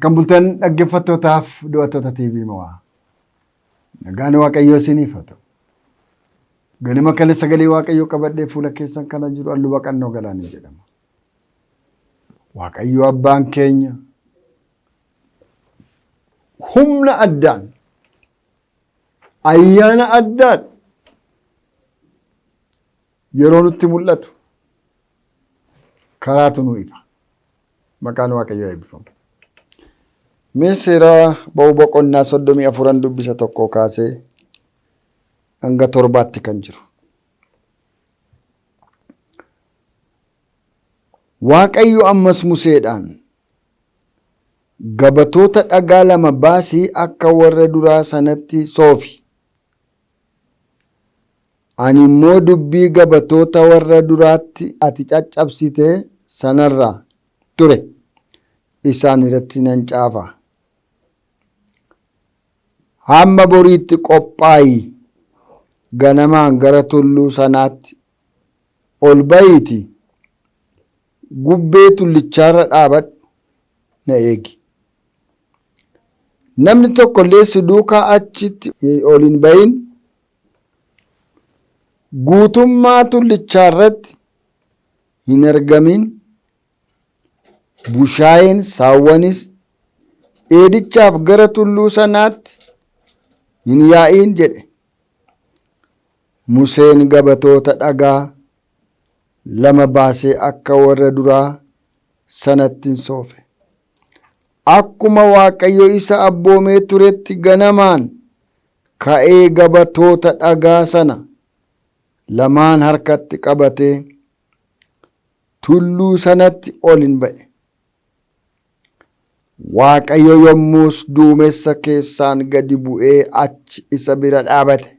Akkam bultan dhaggeeffattootaaf daawwattoota TV Mo'aa. Nagaan Waaqayyoo isiniif haa ta'u. Ganama kana sagalee Waaqayyoo qabadhee fuula keessan kana jiru Alluu Baqannoo Galaanii jedhama. Waaqayyo abbaan keenya humna addaan ayyaana addaan yeroo nutti mul'atu karaatu nu ifa. Maqaan Waaqayyoo eebbifamu. Mee seera ba'uu boqonnaa 34 dubbisa tokko kaasee hanga torbaatti kan jiru. Waaqayyo ammas Museedhaan gabatoota dhagaa lama baasii akka warra duraa sanatti soofi. Ani immoo dubbii gabatoota warra duraatti ati caccabsite sanarra ture isaan irratti nan caafa. Hamma boriitti qophaa'i, ganamaan gara tulluu sanaatti ol ba'iitii gubbee tullichaarra dhaabadhu na eegi. Namni tokko illee si duukaa achitti ol hin ba'in, guutummaa tullichaa irratti hin argamin, bushaayeen saawwanis dheedichaaf gara tulluu sanaatti hin yaa'iin jedhe. Museen gabatoota dhagaa lama baasee akka warra duraa sanatti hin soofe. Akkuma Waaqayyo isa abboomee turetti ganamaan ka'ee gabatoota dhagaa sana lamaan harkatti qabatee tulluu sanatti ol in ba'e. Waaqayyo yommus duumessa keessaan gadi bu'ee achi isa bira dhaabate.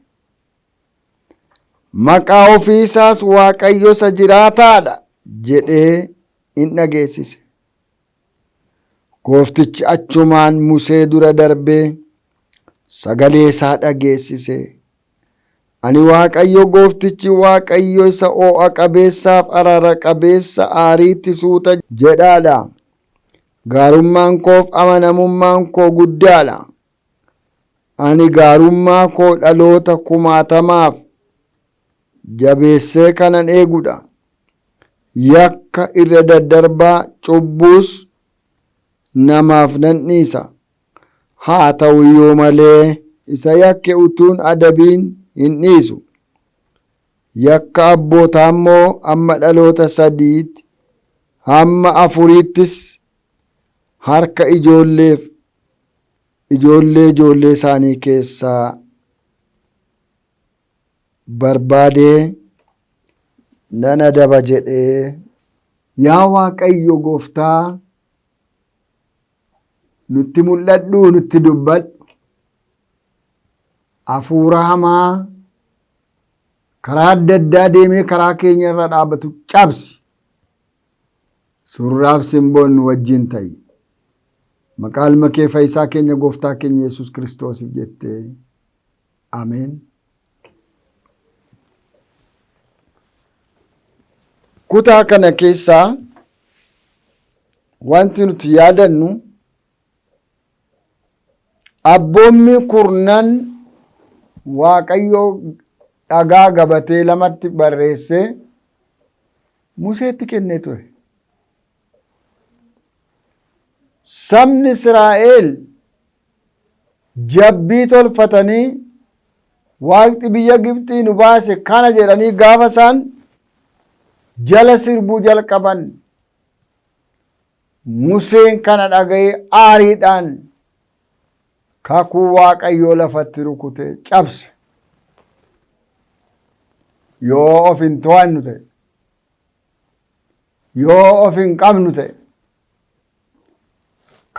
Maqaa ofii isaas Waaqayyo isa jiraataa dha jedhee in dhageessise. Gooftichi achumaan Musee dura darbee sagalee isaa dhageessise. Ani Waaqayyo gooftichi Waaqayyo isa oo'a qabeessaaf araara qabeessa aariitti suuta jedhaa dha. Gaarummaan koof amanamummaan koo guddaa dha. Ani gaarummaa koo dhaloota kumaatamaaf jabeessee kanan eegu dha. Yakka irra daddarbaa cubbuus namaaf nan dhiisa. Haa ta'u iyyuu malee isa yakke utuun adabiin hin dhiisu. Yakka abbootaa immoo hamma dhaloota sadiitti, hamma afuriittis harka ijoolleef ijoollee ijoollee isaanii keessaa barbaadee nan adaba jedhee. Yaa Waaqayyo gooftaa nutti mul'adhuu nutti dubbadhu. Hafuura hamaa karaa adda addaa deemee karaa keenya irra dhaabatu cabsi. Surraaf simboon nu wajjin ta'i. Maqaa ilma kee fayyisaa keenya gooftaa keenya Yesuus Kiristoosiif jettee. Ameen. Kutaa kana keessaa wanti nuti yaadannu abboommii kurnan Waaqayyo dhagaa gabatee lamatti barreessee Museetti kennee ture. Sabni Israa'el jabbii tolfatanii waaqni biyya Gibxii nu baase kana jedhanii gaafa isaan jala sirbuu jalqaban Museen kana dhaga'ee aariidhaan kakuu Waaqayyoo lafatti rukutee cabse. Yoo of hin to'annu ta'e, yoo of hin qabnu ta'e,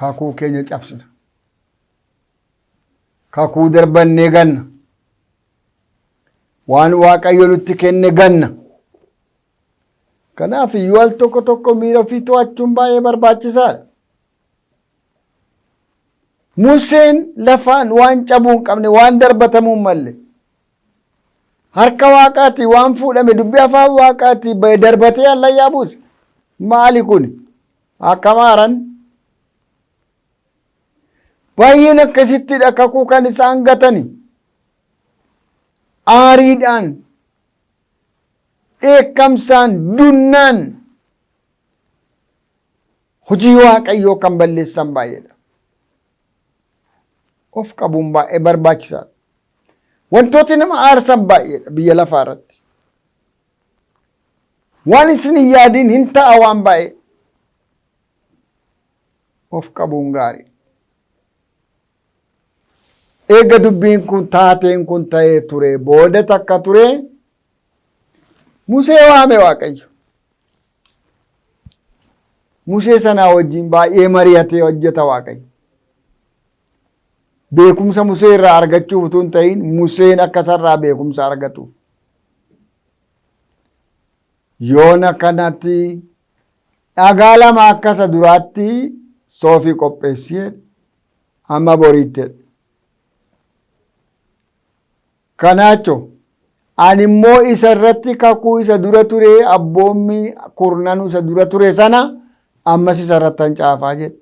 kakuu keenya cabsina. Kakuu darbannee ganna. Waan Waaqayyo nutti kenne ganna. Kanaaf iyyuu al tokko tokko miira ofii to'achuun baay'ee barbaachisaadha. Museen lafaan waan cabuu hin qabne, waan darbatamuu hin malle, harka waaqaatii waan fuudhame dubbii afaan waaqaatii bahe darbatee hallayyaa buuse. Maali kun? Akkam aaran? Baay'een akkasittidha kakuu kan isaan gatani. Aariidhaan, dheekkamsaan, dunnaan hojii Waaqayyoo kan balleessan baay'eedha. Of qabuun baay'ee barbaachisaadha. Wantooti nama aarsan baay'eedha biyya lafaa irratti. Waan isin hin yaadiin hin ta'a waan baay'ee. Of qabuun gaarii. Eega dubbiin kun taateen kun ta'ee ture booda takka ture Musee waame Waaqayyo. Musee sanaa wajjin baay'ee mari'atee hojjeta Waaqayyo. Beekumsa Musee irraa argachuuf utuu hin ta'in Museen akka isarraa beekumsa argatuuf. Yoona kanatti dhagaa lama akka isa duraatti soofii qopheessi jedhe. Amma boriitti jedhe. Kanaacho ani immoo isa irratti kakuu isa dura ture abboommii kurnanuu isa dura ture sana ammas isa irrattan caafaa jedhe.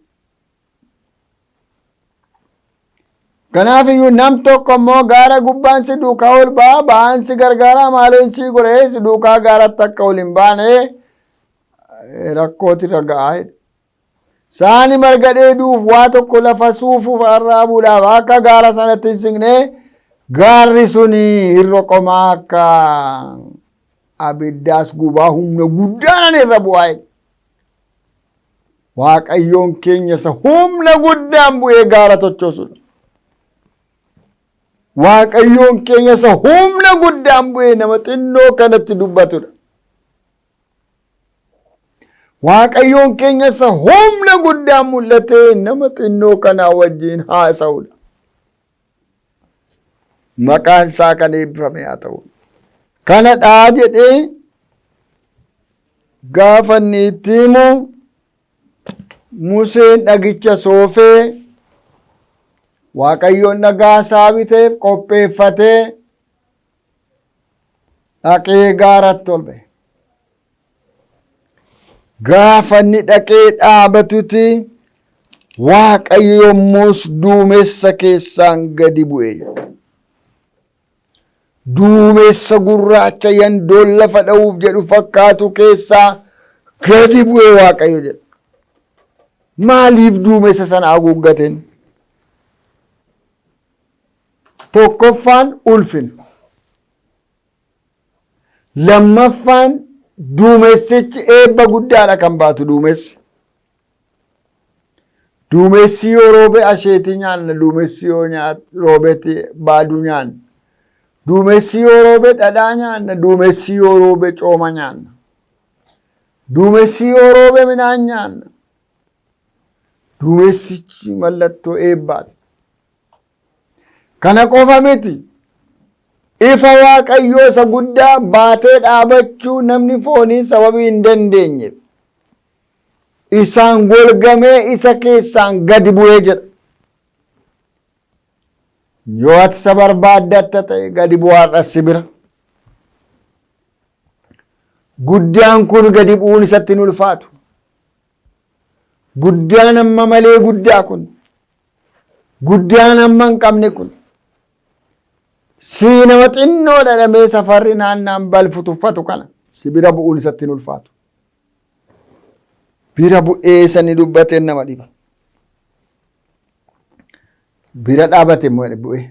Kanaaf iyyuu nam tokko immoo gaara gubbaan si duukaa ol ba'a, ba'aan si gargaara, maaloon si godhee si duukaa gaaratti akka ol hin baane rakkooti irra ga'a jedhe. Saani marga dheeduuf waa tokko lafa suufuuf arraabuudhaaf akka gaara sanatti hin siqne gaarri sun hin roqomaa akka abiddaas gubaa humna guddaan irra bu'aa jedhe. Waaqayyoon keenya isa humna guddaan bu'ee gaara tochoosudha. Waaqayyoon keenya isa humna guddaan bu'ee nama xinnoo kanatti dubbatudha. Waaqayyoon keenya isa humna guddaan mul'atee nama xinnoo kanaa wajjin haasa'udha. Maqaan isaa kan eebbifame haa ta'u. Kana dhaa jedhee gaafa inni itti himu Museen dhagicha soofee Waaqayyoon dhagaa isaa biteef qopheeffatee dhaqee gaaratti ol ba'e. Gaafa inni dhaqee dhaabatuti Waaqayyo yommus duumessa keessaan gadi bu'e jedha. Duumessa gurraacha yandoon lafa dha'uuf jedhu fakkaatu keessaa gadi bu'e Waaqayyo jedha. Maaliif duumessa sana haguuggateen? Tokkoffaan ulfina. Lammaffaan duumessichi eebba guddaadha kan baatu duumessi. Duumessi yoo roobe asheetii nyaanna, duumessi yoo roobetti baaduu nyaanna. Duumessi yoo roobe dhadhaa nyaanna, duumessi yoo roobe cooma nyaanna. Duumessi yoo roobe midhaan nyaanna. Duumessichi mallattoo eebbaati. Kana qofa miti. Ifa Waaqayyoo isa guddaa baatee dhaabachuu namni foonii sababii hin dandeenyeef isaan golgamee isa keessaan gadi bu'ee jedha. Yoo ati isa barbaaddatta ta'e gadi bu'aadha si bira. Guddaan kun gadi bu'uun isatti hin ulfaatu. Guddaan amma malee guddaa kun guddaan amma hin qabne kun sii nama xinnoo dhadhamee safarri naannaan balfu tuffatu kana si bira bu'uun isatti hin ulfaatu. Bira bu'ee sani dubbateen nama dhiba. Bira dhaabate immoo jedhe bu'ee.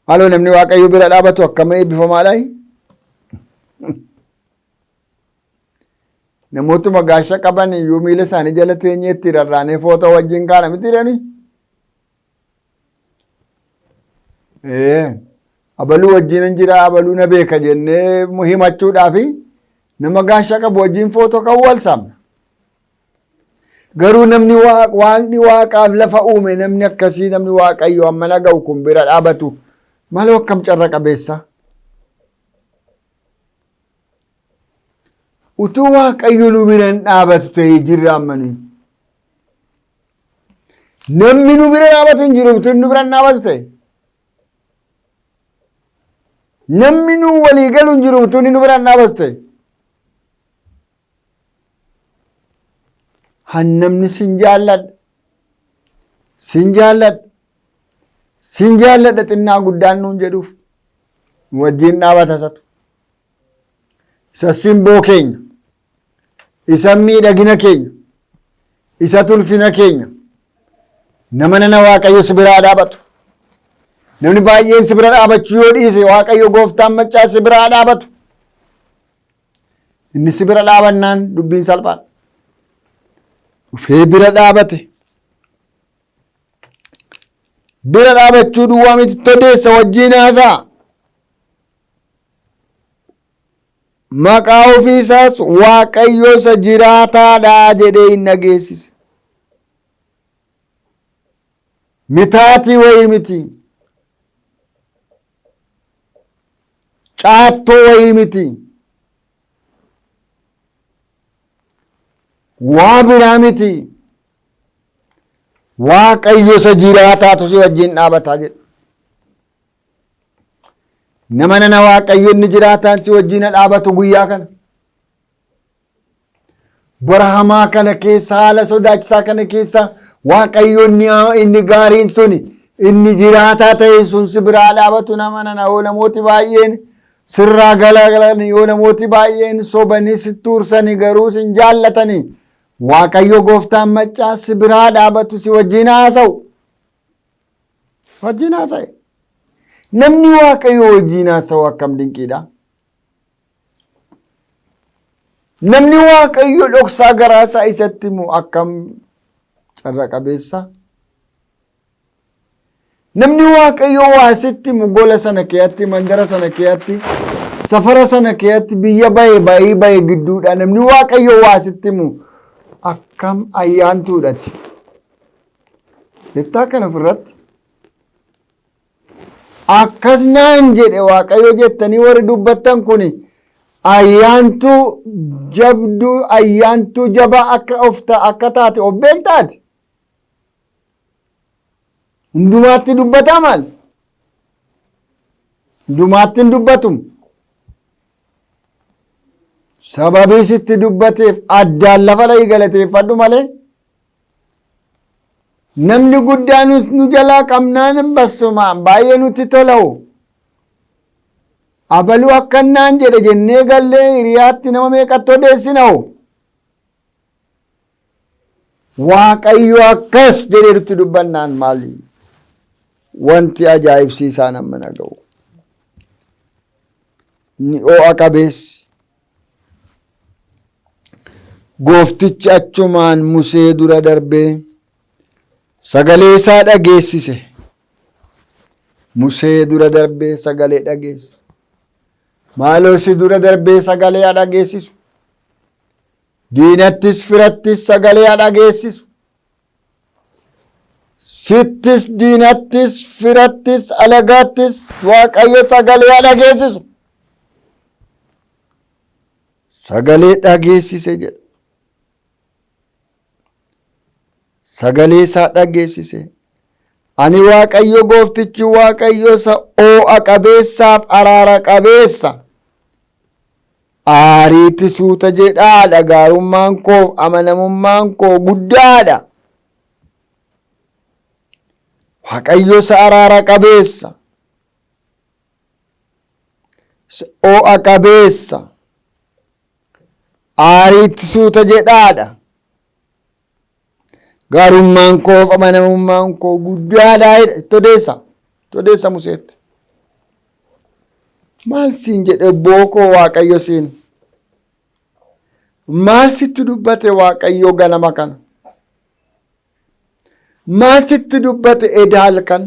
Haaloo namni Waaqayyo bira dhaabatu akkam eebbifamaadhaa? Namootuma gaasha qaban iyyuu miila isaanii jala teenyee itti rarraanee footoo wajjin kaana miti jedhanii. Ee, abaluu wajjin hin jira abaluu na beeka jennee himachuudhaafi nama gaasha qabu wajjin footoo ka'uu wal saamna. Garuu namni waaqni waaqaaf lafa uume namni akkasii namni waaqayyo amma naga'u kun bira dhaabatu maloo akkam carra qabeessa. Utuu Waaqayyo nu bira hin dhaabatu ta'ee jirra amma nuyi. Namni nu bira dhaabatu hin jiru utuu nu bira hin dhaabatu ta'e. Namni nu walii galu hin jiru utuu inni nu bira hin dhaabatu ta'e. Hannamni sin jaalladha. Sin jaalladha. Sin jaalladha xinnaa guddaan nuun jedhuuf. Nu wajjin dhaabata isatu. Isa simboo keenya. Isa miidhagina keenya. Isa tulfina keenya. Nama nana Waaqayyo si biraa dhaabatu. Namni baay'een si bira dhaabachuu yoo dhiise Waaqayyo gooftaan maccaa si biraa dhaabatu. Inni si bira dhaabannaan dubbiin salphaadha. Dhufee bira dhaabate. Bira dhaabachuu duwwaa miti todeessa wajjiin haasa'a. Maqaa ofii isaas Waaqayyo isa jiraataadha jedhee hin dhageessise. Mitaatii wayii miti. Caattoo wayii miti. Waa biraa miti. Waaqayyo isa jiraataatu si wajjin dhaabataa jedha. Nama nana Waaqayyo inni jiraataan si wajjin dhaabatu guyyaa kana. Bara hamaa kana keessa haala sodaachisaa kana keessa Waaqayyo inni gaariin suni inni jiraataa ta'e sun si biraa dhaabatu nama nana yoo namooti baay'een sirraa galagalan yoo namooti baay'een sobanii si tuursani garuu sin jaallatani Waaqayyo gooftaan maccaa si biraa dhaabatu si wajjin haasa'u. Wajjin haasa'e. Namni Waaqayyo wajjin haasa'u akkam dinqiidha. Namni Waaqayyo dhoksaa garaa isaa isatti himu akkam carra qabeessa. Namni Waaqayyo waa sitti himu gola sana keessatti, mandara sana keessatti, safara sana keessatti, biyya bahe bahii bahe gidduudha. Namni Waaqayyo waa sitti himu akkam ayyaantuudhati. Jettaa kana ofirratti. Akkas naan jedhe Waaqayyo jettanii warri dubbattan kun ayyaantuu jabduu ayyaantuu jabaa akka of akka taate of beektaati. Hundumaatti dubbataa maal? Hundumaatti hin dubbatum. Sababii sitti dubbateef addaan lafa dhahii galateeffadhu malee. Namni guddaa nu jalaa qabnaan hin bassumaan baay'ee nutti tola'u. Abaluu akkannaan jedhe jennee gallee hiriyaatti nama meeqatti odeessina'u. Waaqayyo akkas jedhee nutti dubbannaan maali? Wanti ajaa'ibsiisaan amma na ga'u. Inni oo'a qabeessi. Gooftichi achumaan Musee dura darbee sagalee isaa dhageessise. Musee dura darbee sagalee dhageessise. Maaloo si dura darbee sagalee haa dhageessisu. Diinattis firattis sagalee haa dhageessisu. Sittis diinattis firattis alagaattis Waaqayyo sagalee haa dhageessisu. Sagalee dhageessise jedha. Sagalee isaa dhageessise. Ani Waaqayyo gooftichi Waaqayyo isa oo'a qabeessaaf araara qabeessa. Aariitti suuta jedhaadha gaarummaan koo amanamummaan koo guddaadha. Waaqayyo isa araara qabeessa. Isa oo'a qabeessa. Aariitti suuta jedhaadha. Gaarummaan koo fi amanamummaan koo guddaadha jedha. Itti odeessa. Itti odeessa Museetti. Maal siin jedhe obboo koo Waaqayyo siin? Maal sitti dubbate Waaqayyo ganama kana? Maal sitti dubbate eda halkan?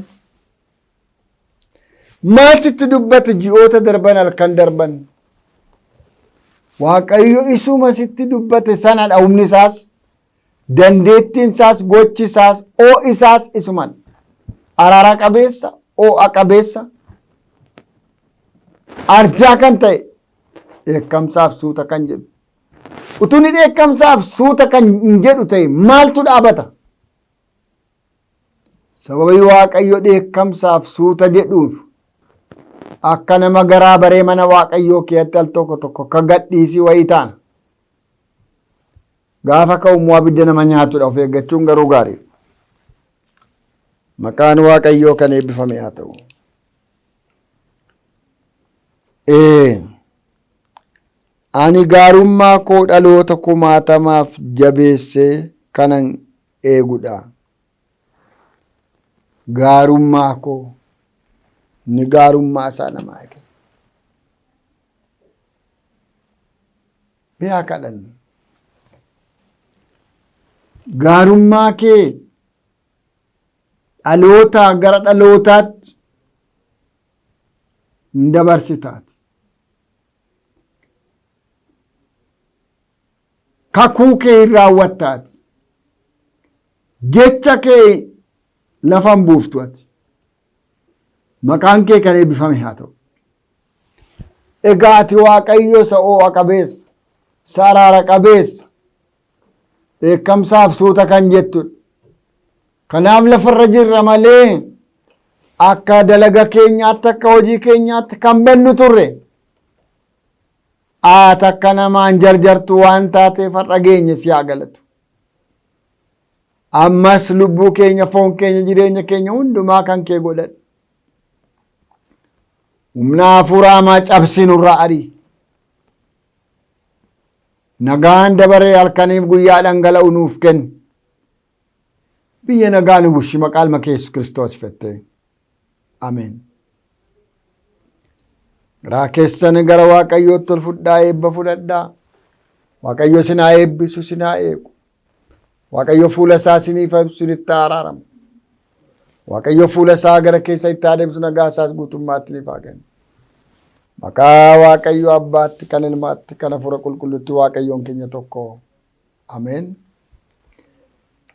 Maal sitti dubbate ji'oota darban halkan darban? Waaqayyo isuma sitti dubbate sanadha humni isaas, dandeettiin isaas, gochi isaas, oo'i isaas isumadha. Araara qabeessa, oo'a qabeessa, arjaa kan ta'e dheekkamsaaf suuta kan jedhu. Utuu inni dheekkamsaaf suuta kan hin jedhu ta'e maaltu dhaabata? Sababii Waaqayyo dheekkamsaaf suuta jedhuuf akka nama garaa baree mana Waaqayyoo keessatti al tokko tokko akka gadhiisii wayii taana. Gaafa ka'u immoo abidda nama nyaatudha of eeggachuun garuu gaariidha. Maqaan Waaqayyoo kan eebbifame haa ta'u. Ee, ani gaarummaa koo dhaloota kumaatamaaf jabeessee kanan eegudha. Gaarummaa koo ni gaarummaa isaa namaa eega. Mee haa kadhannu. Gaarummaa kee dhalootaa gara dhalootaatti hin dabarsitaati. Kakuu kee hin raawwattaati. Jecha kee lafa hin buuftu ati. Maqaan kee kan eebbifame haa ta'u. Egaa ati Waaqayyo isa oo'a qabeessa, isa araara qabeessa, dheekkamsaaf suuta kan jettudha. Kanaaf lafarra jirra malee akka dalaga keenyaatti akka hojii keenyaatti kan bannu turre. Ati akka namaan jarjartu waan taateef har'a geenye si haa galatu. Ammas lubbuu keenya foon keenya jireenya keenya hundumaa kan kee godhadhu. Humna hafuura hamaa cabsii nurraa arii. Nagaan dabaree halkaniif guyyaa dhangala'u nuuf kenni. Biyya nagaa nu bushi maqaa ilma kee Yesuus Kiristoos fettee. Ameen. Garaa keessan gara Waaqayyootti ol fudhaa eebba fudhadhaa. Waaqayyo isin haa eebbisu isin haa eegu. Waaqayyo fuula isaa isiniif haa ibsu isinitti haa araaramu. Waaqayyo fuula isaa gara keessa itti haa deebisu nagaa isaas guutummaatti isiniif haa kennu. Maqaa Waaqayyo Abbaatti kan Ilmaatti kan Hafuura Qulqulluutti Waaqayyoon keenya tokko. Ameen.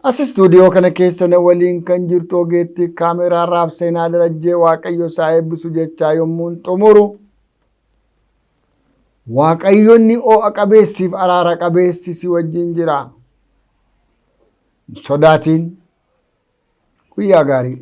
As istuudiyoo kana keessa na waliin kan jirtu ogeettii kaameraa Raabseenaa Darajjee Waaqayyo isaa eebbisu jechaa yommuun xumuru Waaqayyo inni oo'a qabeessiif araara qabeessi si wajjin jira. Hin sodaatiin. Guyyaa gaarii.